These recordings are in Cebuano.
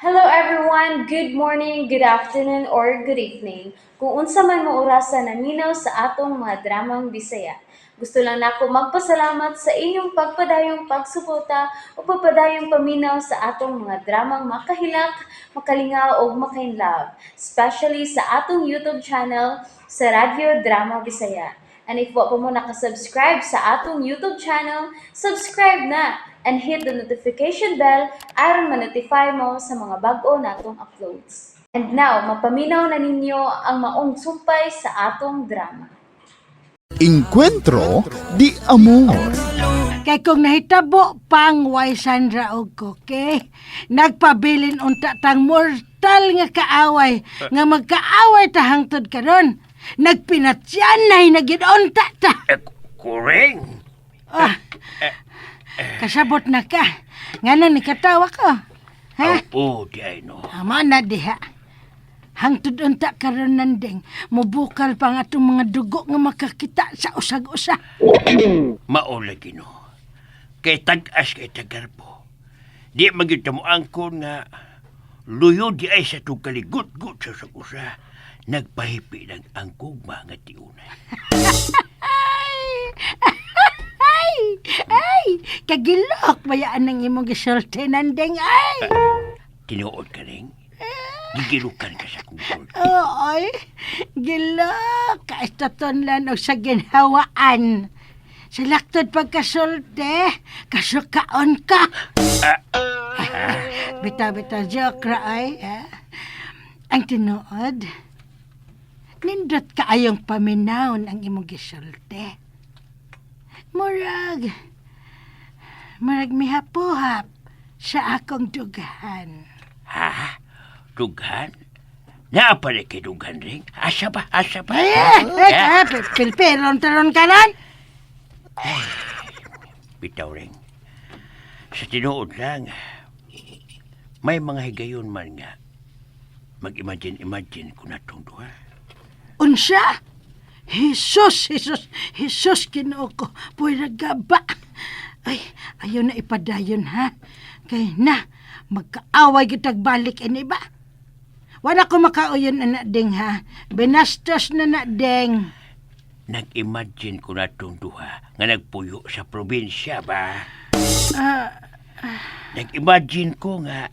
Hello everyone! Good morning, good afternoon, or good evening. Kung unsa man mo orasa naminaw sa atong mga dramang Bisaya. Gusto lang nako magpasalamat sa inyong pagpadayong pagsuporta o pagpadayong paminaw sa atong mga dramang makahilak, makalingaw ug makainlove, especially sa atong YouTube channel sa Radyo Drama Bisaya. And if wa pa mo nakasubscribe sa atong YouTube channel, subscribe na and hit the notification bell aron ma-notify mo sa mga bag-o natong uploads. And now, mapaminaw na ninyo ang maong sumpay sa atong drama. Encuentro de Amor. Kay kung nahitabo pang way Sandra og Koke, nagpabilin unta tang mortal nga kaaway, nga magkaaway ta hangtod karon. Nagpinatsyanay na gid unta ta. Eh, kuring. Ah, kasabot na ka. Ngano ni katawa ko? Ha? Oo, di ay no. Ama na diha. Hangtod unta karon nanding, mubukal pa nga atong mga dugo nga makakita sa usag-usa. Mao lagi no. Kay tag-as kay tagarbo. Di magyud ta mo angkon nga luyo di ay sa itong kaligut-gut sa usag-usa. Nagpahipi ng ang gugma nga tiunay. Ay! Ay! Kagilok bayaan ng imong gisulti nanding ay! Tinuod ka rin. Gigilukan ka sa kong Ooy! Gilok! Kaistaton lang og sa ginhawaan. Sa laktod pagkasulti, kasukaon ka. Bitaw, bitaw, joke ra ay. Ha? Ang tinuod, nindot kaayong paminawon ang imong gisulti. Murag, murag mihapuhap sa akong dughan. Ha? Dughan? Naa pa rin kay dughan rin? Asa ba? Asa ba? Ay, ay, ay, pilpiron taron ka ron. Bitaw rin. Sa tinuod lang, may mga higayon man nga mag-imagine-imagine ko na itong duha. Unsa? Jesus, Jesus, Jesus, Ginoo ko. Puwera gaba. Ay, ayaw na ipadayon ha. Kay na, magkaaway kitag balik ini ba? Wala ko makauyon na ding ha. Binastos na na ding. Nag-imagine ko na itong duha nga nagpuyo sa probinsya ba? Nag-imagine ko nga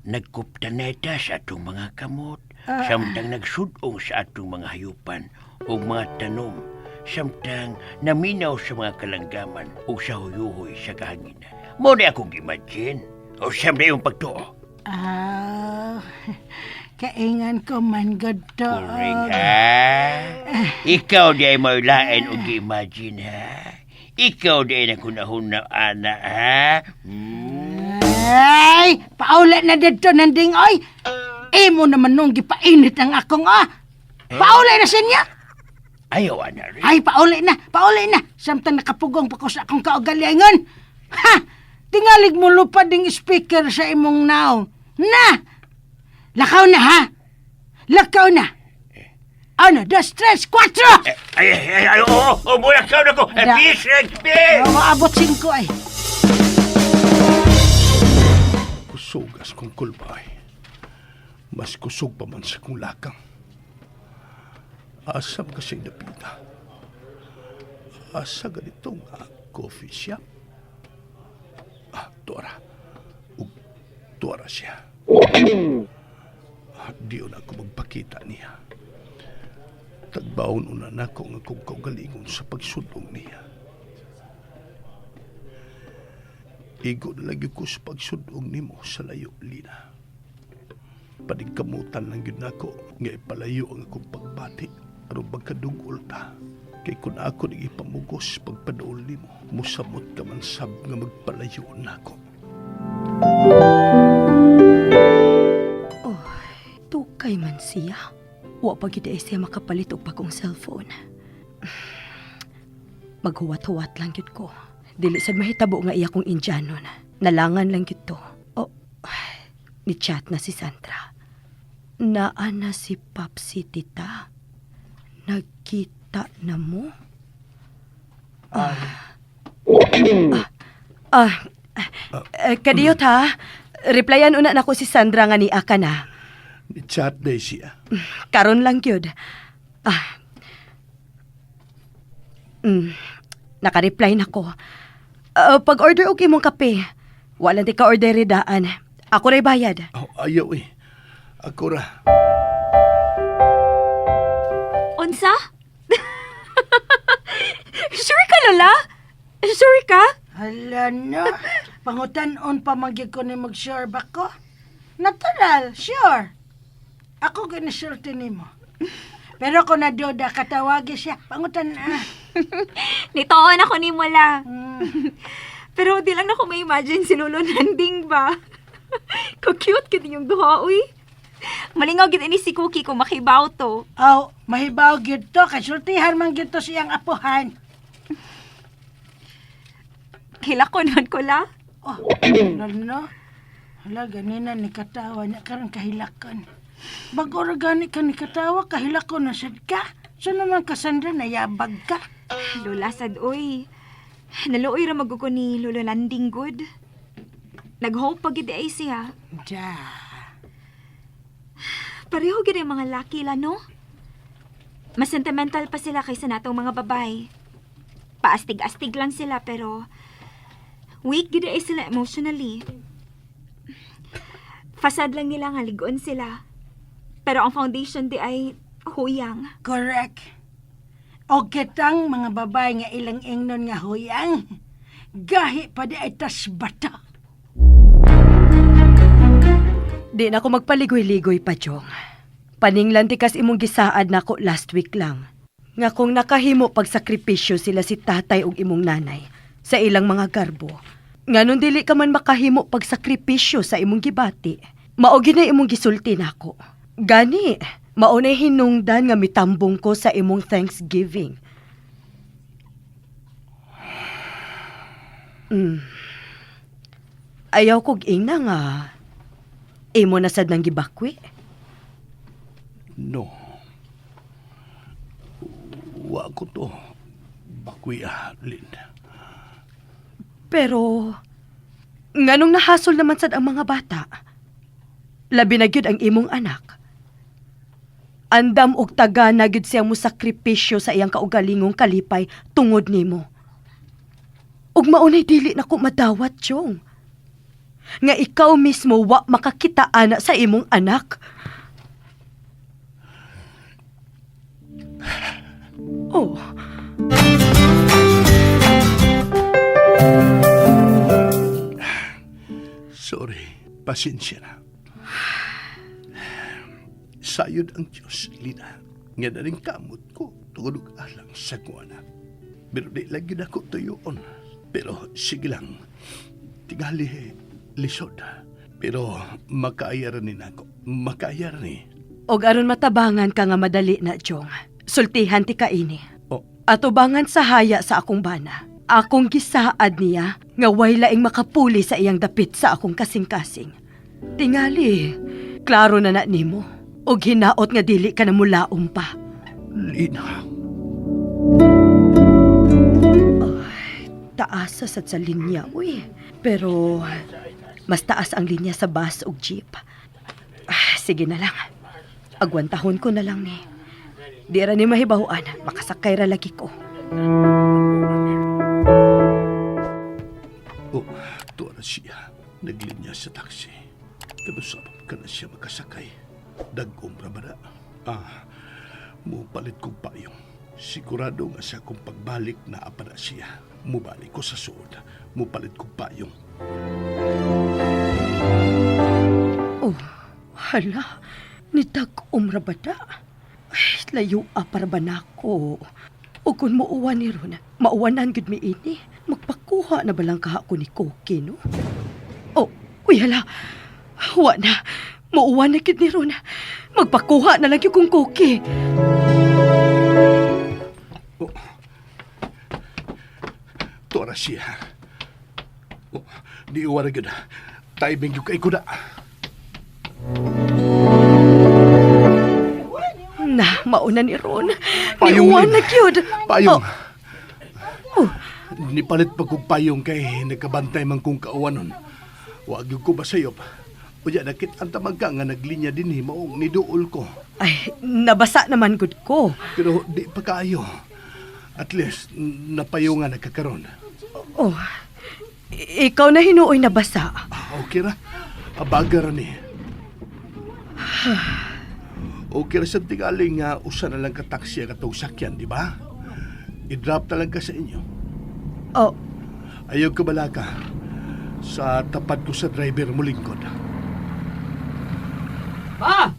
nagkuptaneta sa atong mga kamot, samtang nagsudong sa atong mga hayupan ug mga tanom, samtang naminaw sa mga kalanggaman ug sa huyuhoy sa kahanginan. Mo ni akong imagine. O siyempre yung pagtuo. Ah, kaingan ko man gud to. Kuring ha? Ikaw di ay mailain og imagine ha? Ikaw di ay naghunahuna ana ha? Hmm? Ay, paula na dito nanding oy. Imo naman nung gipainit ang akong ah. Paula na siya niya. Ayaw ana rin. Ay, pauli na, pauli na. Samtang nakapugong pa ko sa akong kaugalingon. Ha! Tingalig mo lupad ding speaker sa imong naong. Na! Lakaw na, ha? Lakaw na. Ano, dos, tres, kwatro! Eh, ay, ay, ay, ay, oo, oo, muna ka na ko. Eh, peace, Red, peace! Oh, maabot singko ay. Kusugas kong kulbay. Mas kusog pa man sa kong lakang. Asam kasi napita. Asa ganito nga coffee shop. Ah, tuara. Ug tuara siya. Ah, di na ako magpakita niya. Tagbaon una nako nga akong kaugalingon sa pagsudong niya. Igo na lagi ko sa pagsudong nimo sa layo, Lina. Panigkamutan lang yun nako nga ipalayo ang akong pagbati aron magkadugol ta. Kay kung ako nang ipamugos pagpaduol nimo, musamot ka man sab nga magpalayo nako. Oh, tukay man siya. Wa pa gyud ay siya makapalit og bagong cellphone. Maghuwat-huwat lang gyud ko. Dili sad mahitabo nga iya kong Indianon. Nalangan lang gyud to. Oh, ni chat na si Sandra. Naa na si Papsi tita. Nagkita na mo? Ah. Ah, ah, kadiyot ha. Replyan una nako si Sandra nga niya ka na. Ni-chat day siya. Karon lang gyud. Ah. Naka-reply na ko. Pag-order og imong kape. Wala di ka order daan. Ako ray bayad. Oh, ayaw eh. Ako ra. Unsa? Sure ka, Lola? Sure ka? Hala no. Pangutan-on pa man gyud ko ni mag-sure ba ko? Natural, sure. Ako ginasulti nimo. Pero kung naduda, katawagi siya. Pangutan na. Nitoon ako ni Mola. Mm. Pero di lang na ko ma-imagine si Lolo Nanding ba. Ko-cute gid yung duha, uy. Malingaw gid ini si Cookie kung makibaw to. Aw, mahibaw gyud to. Kay sultihan man gyud to siyang apuhan. Hilakon man ko la. Oh, hala no. Hala, ganina ni katawa niya. Karon kahilakan. Bago ra gani ka ni katawa, kahilakon na sad ka. So naman Cassandra, nayabag ka. Lola sad, uy. Naluoy ra magugo ni Lolo Nanding good. Nag-hope pag gid ay siya. Ja. Pareho gid ang mga laki la, no? Mas sentimental pa sila kaysa natong mga babae. Paastig-astig lang sila pero weak gid ay sila emotionally. Fasad lang nila nga ligon sila. Pero ang foundation di ay huyang. Correct. O kitang mga babae nga ilang ingnon nga huyang, gahi pa di ay tas bata. Di na ako magpaligoy-ligoy pa, Jong. Paninglan ti kas imong gisaad nako last week lang. Nga kung nakahimo pagsakripisyo sila si tatay ug imong nanay sa ilang mga garbo. Nganong dili ka man makahimo pagsakripisyo sa imong gibati, mao gyud na imong gisulti nako. Gani, mao na hinungdan nga mitambong ko sa imong Thanksgiving. Ayaw kog ingna nga imo na sad nang gibakwi. No. Wa ko to. Bakwiya, Lin. Pero, nganong nahasol naman sad ang mga bata? Labi na gyud ang imong anak. Andam og taga na gyud siyang mosakripisyo sa iyang kaugalingong kalipay tungod nimo. Ug maunay dili nako madawat, Chong. Nga ikaw mismo wa makakita ana sa imong anak. Oh. Sorry. Pasensya na. Sayod ang Diyos, Lina. Nga na rin kamot ko tungod og alang sa kong anak. Pero di lagi na ko tuyoon. Pero sige lang. Tingali, lisod. Pero makaayar ni nako. Makaayar ni. Og aron matabangan ka nga madali na, Jong. Sultihan ti kaini. Oh. Atubangan sa haya sa akong bana. Akong gisaad niya nga way laing makapuli sa iyang dapit sa akong kasing-kasing. Tingali, klaro na na nimo. Og hinaot nga dili ka na mulaom pa. Lina. Taas sa sad sa linya, uy. Pero mas taas ang linya sa bus ug jeep. Ah, sige na lang. Agwantahon ko na lang ni. Di ra ni mahibaw-an, makasakay ra lagi ko. Oh, tuwa na siya. Naglinya sa taxi. Kanusabab ka na siya makasakay. Dagom ra ba na? Ah, mupalit kong payong. Sigurado nga sa akong pagbalik na apa na siya. Mubalik ko sa suod. Mupalit kong payong. Oh, hala. Nitag-um ra ba da? Ay, layo para ba nako? O kung muuwan ni Ron, mauwanan gud mi ini. Magpakuha na ba lang kaha ko ni Koki, no? Oh, uy hala. Wa na. Muuwan na gud ni Ron. Magpakuha na lang yung kong Koki. Oh. Tuwa na siya. Oh, di uwa na gyud. Timing yung kay kuda. Na, mauna ni Ron. Payong, Niuwan Lin. na gyud. Payong. Oh, Nipalit pa kong payong kay nagkabantay man kong kauwanon. Wa gyud ko basayop. Unya nakit ang tamang ka nga naglinya dinhi maong niduol ko. Ay, nabasa naman gud ko. Pero di pa kaayo. At least napayo nga nagkakaron. Oh, ikaw na hinuoy nabasa. Ah, okay ra. Abaga ra ni. Okay ra sa tingali nga usa na lang ka taxi ang atong sakyan, di ba? I-drop na lang ka sa inyo. Oh, Ayaw ka balaka. Sa tapat ko sa driver mo lingkod. Pa!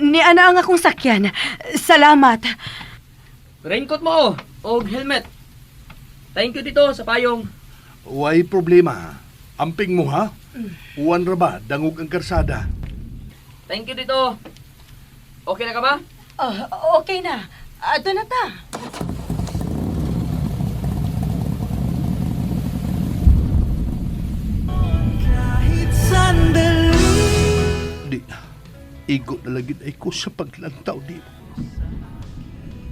Ni ana ang akong sakyan. Salamat. Raincoat mo oh, og helmet. Thank you dito sa payong. Way problema. Amping mo ha? Uwan ra ba? Dangog ang karsada. Thank you dito. Okay na ka ba? Ah, okay na. Ato na ta. Di. Igo na lang yun ay ko sa paglantaw di.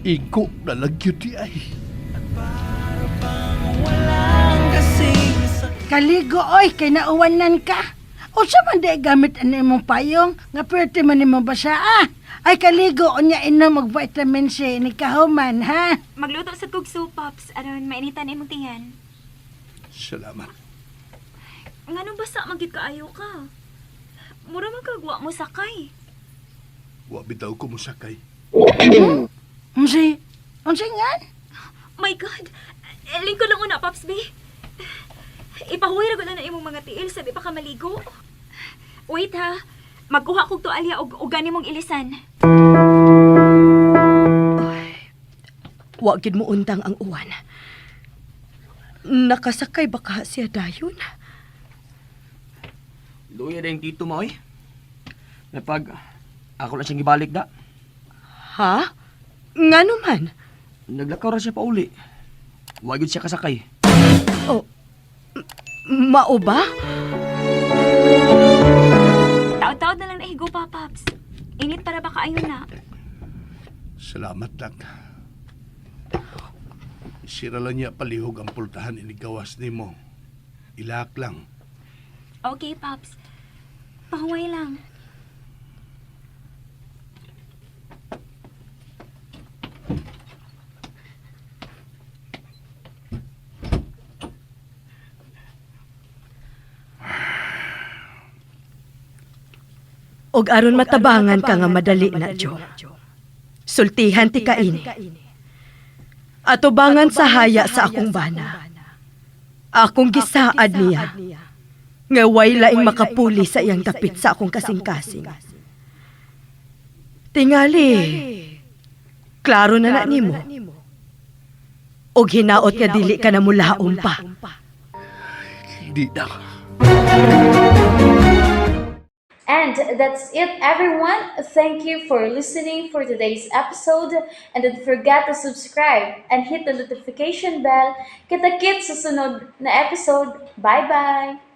Igo na lang yun di ay. Kaligo oy kay nauwanan ka. Unsa man di gamit ani imong payong nga pwerte man nimo basa ah. Ay kaligo unya inom og vitamin C ni kahuman ha. Magluto sa kog soup, Pops, aron mainitan imong tiyan. Salamat. Nganong basa magyud kaayo ka? Mura man kagwa mo sakay. Wa bitaw ko mosakay. Unsay unsay ngan? My God! Lingkod lang una, Pops B. Ipahuwi ra gud na imong mga tiil sabi pa ka maligo. Wait ha. Magkuha kog tualya og og gani mong ilisan. Wa gid mo undang ang uwan. Nakasakay ba ka siya dayon? Luya na yung tito mo oy. Napag ako lang siyang gibalik da. Ha? Ngano man? Naglakaw ra siya pauli. Wa gyud siya kasakay. Oh, mao ba? Taod-taod na lang nahigo pa, Pops. Init para ba kaayo na? Salamat lang. Sira lang niya palihog ang pultahan inigawas nimo. Ilak lang. Okay, Pops. Pahuway lang. Og aron matabangan ka nga madali na, Jo. Sultihan ti kaini. Atubangan sa haya sa akong bana. Akong gisaad niya. Nga way laing makapuli sa iyang dapit sa akong kasing-kasing. Tingali, klaro na na nimo. Og hinaot nga dili ka na mulaom pa. Di na. And that's it, everyone. Thank you for listening for today's episode. And don't forget to subscribe and hit the notification bell. Kita-kits sa sunod na episode. Bye-bye!